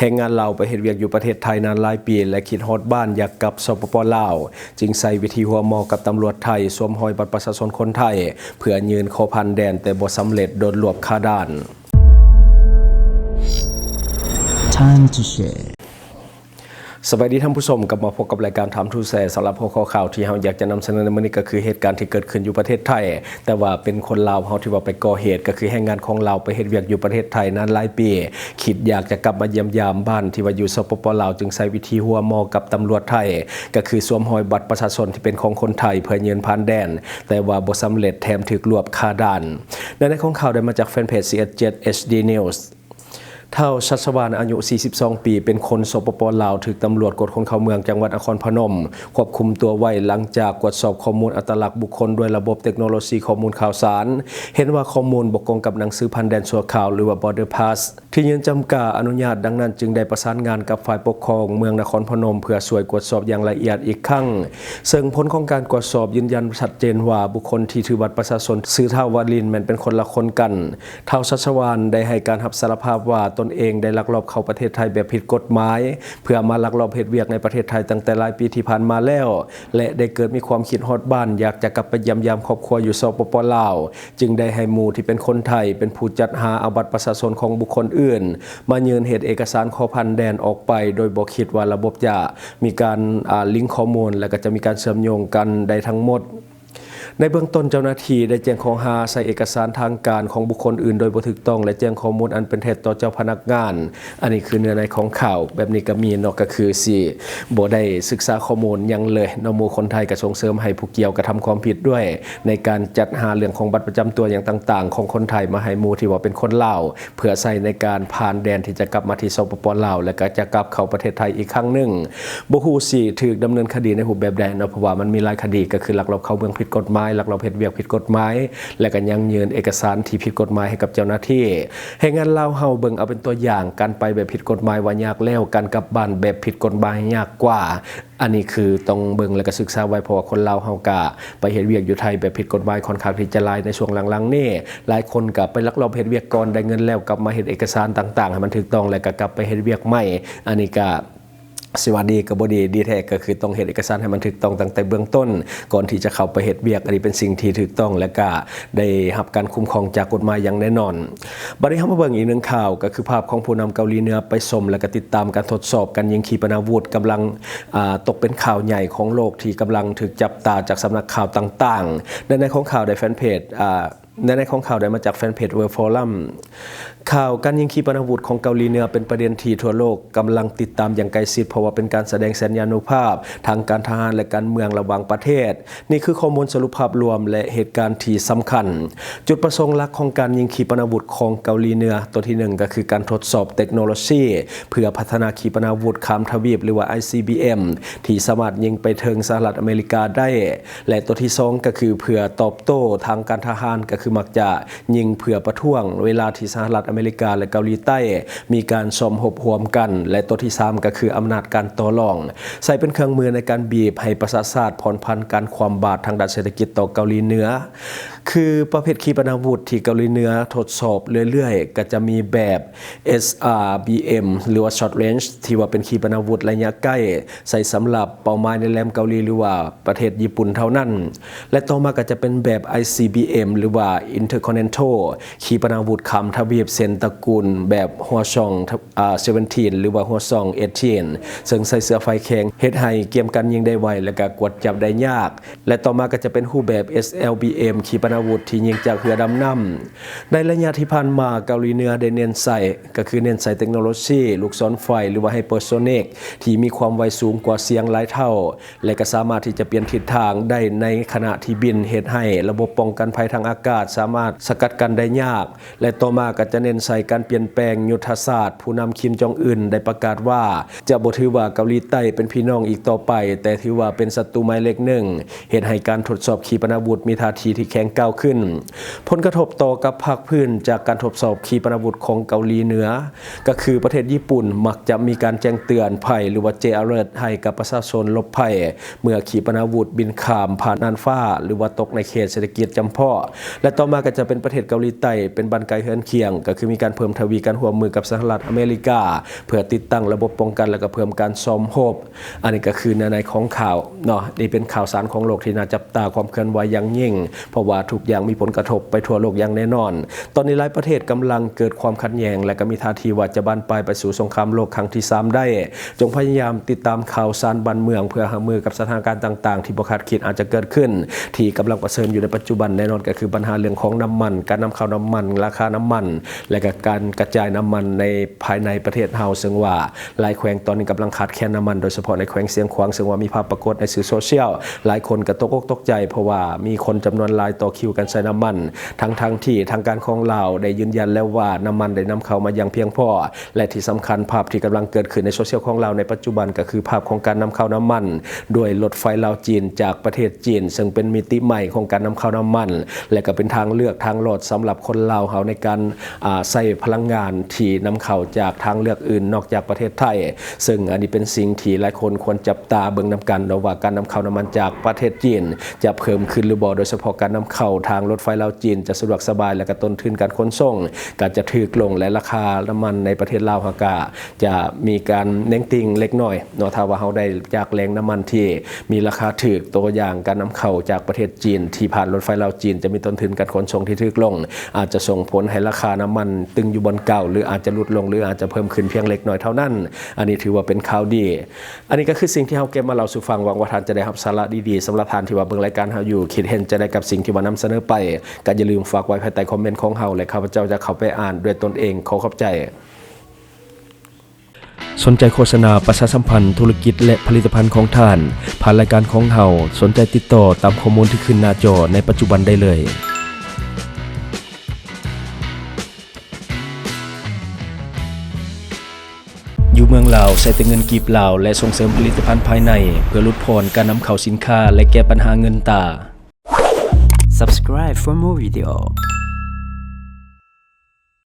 ແຮງງານລາວໄປເຮັດວຽກຢູ່ປະເທດໄທນານຫຼາຍປີ ແລະ ຄິດຮອດບ້ານຢາກກັບ ສປປ ລາວ, ຈຶ່ງໃຊ້ວິທີຫົວໝໍ້ກັບຕຳຫຼວດໄທ, ສວມຮອຍບັດປະຊາຊົນຄົນໄທ ເພື່ອຍື່ນຂໍຜ່ານແດນ, ແຕ່ບໍ່ສຳເລັດ, ໂດນລວບຄາດ່ານ. Time to share. ສະບາຍດີທ່ານຜູ້ຊົມ, ກັບມາພົບກັບລາຍການ Time to Share. ສຳລັບຫົວຂໍ້ຂ່າວທີ່ເຮົາຢາກຈະນຳສະເໜີໃນມື້ນີ້ ກໍຄືເຫດການທີ່ເກີດຂຶ້ນຢູ່ປະເທດໄທ, ແຕ່ວ່າເປັນຄົນລາວເຮົາທີ່ວ່າໄປກໍ່ເຫດ, ກໍຄືແຮງງານຂອງລາວໄປເຮັດວຽກຢູ່ປະເທດໄທນານຫຼາຍປີ, ຄິດຢາກຈະກັບມາຢ້ຽມຢາມບ້ານທີ່ວ່າຢູ່ ສປປ ລາວ, ຈຶ່ງໃຊ້ວິທີຫົວໝໍ້ກັບຕຳຫຼວດໄທ, ກໍຄືສວມຮອຍບັດປະຊາຊົນທີ່ເປັນຂອງຄົນໄທ ເພື່ອຍື່ນຜ່ານແດນ, ແຕ່ວ່າບໍ່ສຳເລັດ, ແຖມຖືກລວບຄາດ່ານ. ໃນໃນຂອງຂ່າວໄດ້ມາຈາກແຟນເພຈ ຊີເອັດເຈັດ ເອັດດີ News. ທ້າວ ຊັດສະຫວານ ອາຍຸ ສີ່ສິບສອງ ປີ ເປັນຄົນ ສປປ ລາວ, ຖືກຕຳຫຼວດກວດຄົນເຂົ້າເມືອງ ຈັງຫວັດນະຄອນພະນົມ ຄວບຄຸມຕົວໄວ້ ຫຼັງຈາກກວດສອບຂໍ້ມູນອັດຕະລັກບຸກຄົນດ້ວຍລະບົບເຕັກໂນໂລຊີຂໍ້ມູນຂ່າວສານ, ເຫັນວ່າຂໍ້ມູນບໍ່ກົງກັບໜັງສືຜ່ານແດນຊົ່ວຄາວ ຫຼືວ່າ Border Pass ທີ່ຍື່ນຈຳກາອະນຸຍາດ, ດັ່ງນັ້ນຈຶ່ງໄດ້ປະສານງານກັບຝ່າຍປົກຄອງເມືອງນະຄອນພະນົມ ເພື່ອຊ່ວຍກວດສອບຢ່າງລະອຽດອີກຄັ້ງ. ເຊິ່ງຜົນຂອງການກວດສອບຢືນຢັນຊັດເຈນວ່າ ບຸກຄົນທີ່ຖືບັດປະຊາຊົນຊື່ ທ້າວ ວາລິນ ແມ່ນເປັນຄົນລະຄົນກັນ. ທ້າວ ຊັດສະຫວານ ໄດ້ໃຫ້ການຮັບສາລະພາບວ່າ ຕົນເອງໄດ້ລັກລອບເຂົ້າປະເທດໄທແບບຜິດກົດໝາຍ ເພື່ອມາລັກລອບເຮັດວຽກໃນປະເທດໄທຕັ້ງແຕ່ຫຼາຍປີທີ່ຜ່ານມາແລ້ວ ແລະ ໄດ້ເກີດມີຄວາມຄິດຮອດບ້ານ ຢາກຈະກັບໄປຢ້ຽມຢາມຄອບຄົວຢູ່ ສປປ ລາວ, ຈຶ່ງໄດ້ໃຫ້ໝູ່ທີ່ເປັນຄົນໄທເປັນຜູ້ຈັດຫາເອົາບັດປະຊາຊົນຂອງບຸກຄົນອື່ນມາຍື່ນເຮັດເອກະສານຂໍຜ່ານແດນອອກໄປ, ໂດຍບໍ່ຄິດວ່າລະບົບຈະມີການ ອາ ລິງຂໍ້ມູນ ແລະ ກໍຈະມີການເຊື່ອມໂຍງກັນໄດ້ທັງໝົດ. ໃນເບື້ອງຕົ້ນເຈົ້າໜ້າທີ່ໄດ້ແຈ້ງຂໍ້ຫາໃສ່ເອກະສານທາງການຂອງບຸກຄົນອື່ນໂດຍບໍ່ຖືກຕ້ອງ ແລະ ແຈ້ງຂໍ້ມູນອັນເປັນເທັດຕໍ່ເຈົ້າພະນັກງານ. ອັນນີ້ຄືເນື້ອໃນຂອງຂ່າວ. ແບບນີ້ກໍມີເນາະ, ກໍຄືຊິບໍ່ໄດ້ສຶກສາຂໍ້ມູນຫຍັງເລີຍເນາະ. ໝູ່ຄົນໄທກໍສົ່ງເສີມໃຫ້ຜູ້ກ່ຽວກະທຳຄວາມຜິດດ້ວຍ ໃນການຈັດຫາເລື່ອງຂອງບັດປະຈຳຕົວຫຍັງຕ່າງໆຂອງຄົນໄທມາໃຫ້ໝູ່ທີ່ວ່າເປັນຄົນລາວ ເພື່ອໃຊ້ໃນການຜ່ານແດນທີ່ຈະກັບມາທີ່ ສປປ ລາວ ແລະ ກໍຈະກັບເຂົ້າປະເທດໄທອີກຄັ້ງໜຶ່ງ. ບໍ່ຮູ້ຊິຖືກດຳເນີນຄະດີໃນຮູບແບບໃດເນາະ, ເພາະວ່າມັນມີຫຼາຍຄະດີ ກໍຄືລັກລອບເຂົ້າເມືອງຜິດກົດໝາຍ, ລັກລອບເຮັດວຽກຜິດກົດໝາຍ ແລະ ກໍຍັງຍື່ນເອກະສານທີ່ຜິດກົດໝາຍໃຫ້ກັບເຈົ້າໜ້າທີ່. ແຮງງານລາວເຮົາເບິ່ງເອົາເປັນຕົວຢ່າງ, ການໄປແບບຜິດກົດໝາຍວ່າຍາກແລ້ວ, ການກັບບ້ານແບບຜິດກົດໝາຍຍາກກວ່າ. ອັນນີ້ຄືຕ້ອງເບິ່ງ ແລະ ກໍສຶກສາໄວ້, ເພາະວ່າຄົນລາວເຮົາກະໄປເຮັດວຽກຢູ່ໄທແບບຜິດກົດໝາຍຄ່ອນຂ້າງທີ່ຈະຫຼາຍໃນຊ່ວງຫຼັງໆນີ້. ຫຼາຍຄົນກະໄປລັກລອບເຮັດວຽກກ່ອນໄດ້ເງິນແລ້ວ ກັບມາເຮັດເອກະສານຕ່າງໆໃຫ້ມັນຖືກຕ້ອງ ແລະ ກໍກັບໄປເຮັດວຽກໃໝ່. ອັນນີ້ກະ ຊິວ່າດີກໍບໍ່ດີ, ດີແທ້ກໍຄືຕ້ອງເຮັດເອກະສານໃຫ້ມັນຖືກຕ້ອງຕັ້ງແຕ່ເບື້ອງຕົ້ນ ກ່ອນທີ່ຈະເຂົ້າໄປເຮັດວຽກ. ອັນນີ້ເປັນສິ່ງທີ່ຖືກຕ້ອງ ແລະ ກະໄດ້ຮັບການຄຸ້ມຄອງຈາກກົດໝາຍຢ່າງແນ່ນອນ. ບັດນີ້ເຮົາມາເບິ່ງອີກໜຶ່ງຂ່າວ, ກໍຄືພາບຂອງຜູ້ນຳເກົາຫຼີເໜືອໄປຊົມ ແລະ ກະຕິດຕາມການທົດສອບການຍິງຂີປະນາວຸດກຳລັງ ອາ ຕົກເປັນຂ່າວໃຫຍ່ຂອງໂລກທີ່ກຳລັງຖືກຈັບຕາຈາກສຳນັກຂ່າວຕ່າງໆ. ໃນໃນຂອງຂ່າວໄດ້ແຟນເພຈ ອາ ໃນໃນຂອງຂ່າວໄດ້ມາຈາກແຟນເພຈ World Forum. ຂ່າວການຍິງຂີປະນາວຸດຂອງເກົາຫຼີເໜືອເປັນປະເດັນທີ່ທົ່ວໂລກກຳລັງຕິດຕາມຢ່າງໃກ້ຊິດ, ເພາະວ່າເປັນການສະແດງສັນຍານຸພາບທາງການທະຫານ ແລະ ການເມືອງລະຫວ່າງປະເທດ. ນີ້ຄືຂໍ້ມູນສະຫຼຸບພາບລວມ ແລະ ເຫດການທີ່ສຳຄັນ. ຈຸດປະສົງຫຼັກຂອງການຍິງຂີປະນາວຸດຂອງເກົາຫຼີເໜືອ ຕົວທີໜຶ່ງ ກໍຄືການທົດສອບເຕັກໂນໂລຊີ ເພື່ອພັດທະນາຂີປະນາວຸດຂ້າມທະວີບ ຫຼືວ່າ ໄອຊີບີເອັມ ທີ່ສາມາດຍິງໄປເຖິງສະຫະລັດອາເມລິກາໄດ້ ແລະ ຕົວທີສອງ ກໍຄືເພື່ອຕອບໂຕ້ທາງການທະຫານ, ກໍຄືມັກຈະຍິງເພື່ອປະທ້ວງເວລາທີ່ສະຫະລັດອາເມລິກາ ແລະ ເກົາຫຼີໃຕ້ມີການຊ້ອມຮົບຮ່ວມກັນ, ແລະ ຕົວທີສາມ ກໍຄືອຳນາດການຕໍ່ລອງ ໃຊ້ເປັນເຄື່ອງມືໃນການບີບໃຫ້ປະຊາຊາດຜ່ອນຜັນການຄວາມບາດທາງດ້ານເສດຖະກິດຕໍ່ເກົາຫຼີເໜືອ. ຄືປະເພດຂີປະນາວຸດທີ່ເກົາຫຼີເໜືອທົດສອບເລື້ອຍໆ ກໍຈະມີແບບ ເອສອາບີເອັມ ຫຼືວ່າ Short Range ທີ່ວ່າເປັນຂີປະນາວຸດໄລຍະໃກ້ ໃຊ້ສຳລັບເປົ້າໝາຍໃນແຫຼມເກົາຫຼີ ຫຼືວ່າປະເທດຍີ່ປຸ່ນເທົ່ານັ້ນ ແລະ ຕໍ່ມາກໍຈະເປັນແບບ ໄອຊີບີເອັມ ຫຼືວ່າ Intercontinental ຂີປະນາວຸດຂ້າມທະວີບ ເຊັ່ນ ຕະກູນແບບ Hwasong ອາ seventeen ຫຼືວ່າ Hwasong eighteen ເຊິ່ງໃຊ້ເຊື້ອໄຟແຂງ ເຮັດໃຫ້ກຽມການຍິງໄດ້ໄວ ແລະ ກໍກວດຈັບໄດ້ຍາກ. ແລະ ຕໍ່ມາກໍຈະເປັນຮູບແບບ ເອສແອລບີເອັມ ຂີປະນາວຸດທີ່ຍິງຈາກເຮືອດຳນ້ຳ. ໃນໄລຍະທີ່ຜ່ານມາ ເກົາຫຼີເໜືອໄດ້ເນັ້ນໃສ່ ກໍຄືເນັ້ນໃສ່ເຕັກໂນໂລຊີລູກສອນໄຟ ຫຼືວ່າ Hypersonic ທີ່ມີຄວາມໄວສູງກວ່າສຽງຫຼາຍເທົ່າ ແລະ ກໍສາມາດທີ່ຈະປ່ຽນທິດທາງໄດ້ໃນຂະນະທີ່ບິນ, ເຮັດໃຫ້ລະບົບປ້ອງກັນໄພທາງອາກາດສາມາດສະກັດກັ້ນໄດ້ຍາກ. ແລະ ຕໍ່ມາກໍຈະເນັ້ນໃສ່ການປ່ຽນແປງຍຸດທະສາດ. ຜູ້ນຳ Kim Jong Un ໄດ້ປະກາດວ່າ ຈະບໍ່ຖືວ່າເກົາຫຼີໃຕ້ເປັນພີ່ນ້ອງອີກຕໍ່ໄປ, ແຕ່ຖືວ່າເປັນສັດຕູໝາຍເລກໜຶ່ງ, ເຮັດໃຫ້ການທົດສອບຂີປະນາວຸດມີທ່າທີທີ່ແຂງ ກ່າວຂຶ້ນ. ຜົນກະທົບຕໍ່ກັບພາກພື້ນຈາກການທົດສອບຂີປະນາວຸດຂອງເກົາຫຼີເໜືອ ກໍຄືປະເທດຍີ່ປຸ່ນມັກຈະມີການແຈ້ງເຕືອນໄພ ຫຼືວ່າ J Alert ໃຫ້ກັບປະຊາຊົນຫຼົບໄພ ເມື່ອຂີປະນາວຸດບິນຂ້າມຜ່ານນ່ານຟ້າ ຫຼືວ່າຕົກໃນເຂດເສດຖະກິດຈຳເພາະ ແລະ ຕໍ່ມາກໍຈະເປັນປະເທດເກົາຫຼີໃຕ້ ເປັນບ້ານໃກ້ເຮືອນຄຽງ ກໍຄືມີການເພີ່ມທະວີການຮ່ວມມືກັບສະຫະລັດອາເມລິກາ ເພື່ອຕິດຕັ້ງລະບົບປ້ອງກັນ ແລະ ກໍເພີ່ມການຊ້ອມຮົບ. ອັນນີ້ກໍຄືເນື້ອໃນຂອງຂ່າວເນາະ, ນີ້ເປັນຂ່າວສານຂອງໂລກທີ່ໜ້າຈັບຕາຄວາມເຄື່ອນໄຫວຢ່າງຍິ່ງ ເພາະວ່າທຸກຢ່າງມີຜົນກະທົບໄປທົ່ວໂລກຢ່າງແນ່ນອນ. ຕອນນີ້ຫຼາຍປະເທດກຳລັງເກີດຄວາມຂັດແຍ່ງ ແລະ ກໍມີທ່າທີວ່າຈະບານປາຍໄປສູ່ສົງຄາມໂລກຄັ້ງທີສາມໄດ້. ຈົ່ງພະຍາຍາມຕິດຕາມຂ່າວສານບ້ານເມືອງ ເພື່ອຮັບມືກັບສະຖານະການຕ່າງໆທີ່ບໍ່ຄາດຄິດອາດຈະເກີດຂຶ້ນ ທີ່ກຳລັງປະເຊີນຢູ່ໃນປັດຈຸບັນ. ແນ່ນອນກໍຄືບັນຫາເລື່ອງຂອງນ້ຳມັນ, ການນຳເຂົ້ານ້ຳມັນ, ລາຄານ້ຳມັນ ແລະ ກະການກະຈາຍນ້ຳມັນໃນພາຍໃນປະເທດເຮົາ, ເຊິ່ງວ່າ ຫຼາຍແຂວງຕອນນີ້ກຳລັງຂາດແຄນນ້ຳມັນ, ໂດຍສະເພາະໃນແຂວງຊຽງຂວາງ, ເຊິ່ງວ່າມີພາບປາກົດໃນສື່ໂຊຊຽວ. ຫຼາຍຄົນກໍຕົກອົກຕົກໃຈ ເພາະວ່າມີຄົນຈຳນວນຫຼາຍຕໍ່ຄິວກັນໃສ່ນ້ຳມັນ, ທັງໆທີ່ທາງການຂອງລາວໄດ້ຢືນຢັນແລ້ວວ່ານ້ຳມັນໄດ້ນຳເຂົ້າມາຢ່າງພຽງພໍ. ແລະ ທີ່ສຳຄັນ, ພາບທີ່ກຳລັງເກີດຂຶ້ນໃນໂຊຊຽວຂອງລາວໃນປັດຈຸບັນ ກໍຄືພາບຂອງການນຳເຂົ້ານ້ຳມັນດ້ວຍລົດໄຟລາວ-ຈີນຈາກປະເທດຈີນ, ເຊິ່ງເປັນມິຕິໃໝ່ຂອງການນຳເຂົ້ານ້ຳມັນ ແລະ ກໍເປັນທາງເລືອກທາງລອດສຳລັບຄົນລາວເຮົາໃນການ ອາ ໃຊ້ພະລັງງານທີ່ນຳເຂົ້າຈາກທາງເລືອກອື່ນນອກຈາກປະເທດໄທ. ເຊິ່ງອັນນີ້ເປັນສິ່ງທີ່ຫຼາຍຄົນຄວນຈັບຕາເບິ່ງນຳກັນເນາະ ວ່າການນຳເຂົ້ານ້ຳມັນຈາກປະເທດຈີນຈະເພີ່ມຂຶ້ນຫຼືບໍ່, ໂດຍສະເພາະການນຳເຂົ້າທາງລົດໄຟລາວ-ຈີນຈະສະດວກສະບາຍ ແລະ ກະຕົ້ນທຶນການຂົນສົ່ງກໍຈະຖືກລົງ ແລະ ລາຄານ້ຳມັນໃນປະເທດລາວເຮົາກະຈະມີການເໜັງຕີງເລັກນ້ອຍເນາະ. ຖ້າວ່າເຮົາໄດ້ຈາກແຫຼ່ງນ້ຳມັນທີ່ ມີລາຄາຖືກ, ຕົວຢ່າງການນຳເຂົ້າຈາກປະເທດຈີນທີ່ຜ່ານລົດໄຟລາວ-ຈີນ ຈະມີຕົ້ນທຶນການຂົນສົ່ງທີ່ຖືກລົງ, ອາດຈະສົ່ງຜົນໃຫ້ລາຄານ້ຳມັນຕຶງຢູ່ບ່ອນເກົ່າ ຫຼື ອາດຈະຫຼຸດລົງ ຫຼື ອາດຈະເພີ່ມຂຶ້ນພຽງເລັກນ້ອຍເທົ່ານັ້ນ. ອັນນີ້ຖືວ່າເປັນຂ່າວດີ. ອັນນີ້ກໍຄືສິ່ງທີ່ເຮົາເກັບມາເລົ່າສູ່ຟັງ. ຫວັງວ່າທ່ານຈະໄດ້ຮັບສາລະດີໆ. ສຳລັບທ່ານທີ່ວ່າເບິ່ງລາຍການເຮົາຢູ່, ຄິດເຫັນຈັ່ງໃດກັບສິ່ງທີ່ວ່ານຳສະເໜີໄປ? ກໍຢ່າລືມຝາກໄວ້ພາຍໃຕ້ຄອມເມັນຂອງເຮົາ ແລະ ຂ້າພະເຈົ້າຈະເຂົ້າໄປອ່ານດ້ວຍຕົນເອງ. ຂໍຂອບໃຈ. ສົນໃຈໂຄສະນາປະຊາສຳພັນທຸລະກິດ ແລະ ຜະລິດຕະພັນຂອງທ່ານ ຜ່ານລາຍການຂອງເຮົາ, ສົນໃຈຕິດຕໍ່ຕາມຂໍ້ມູນທີ່ຂຶ້ນໜ້າຈໍໃນປັດຈຸບັນໄດ້ເລີຍ. ຢູ່ເມືອງລາວ ໃຊ້ແຕ່ເງິນກີບລາວ ແລະ ສົ່ງເສີມຜະລິດຕະພັນພາຍໃນ ເພື່ອຫຼຸດຜ່ອນການນຳເຂົ້າສິນຄ້າ ແລະ ແກ້ບັນຫາເງິນຕາ. Subscribe for more video.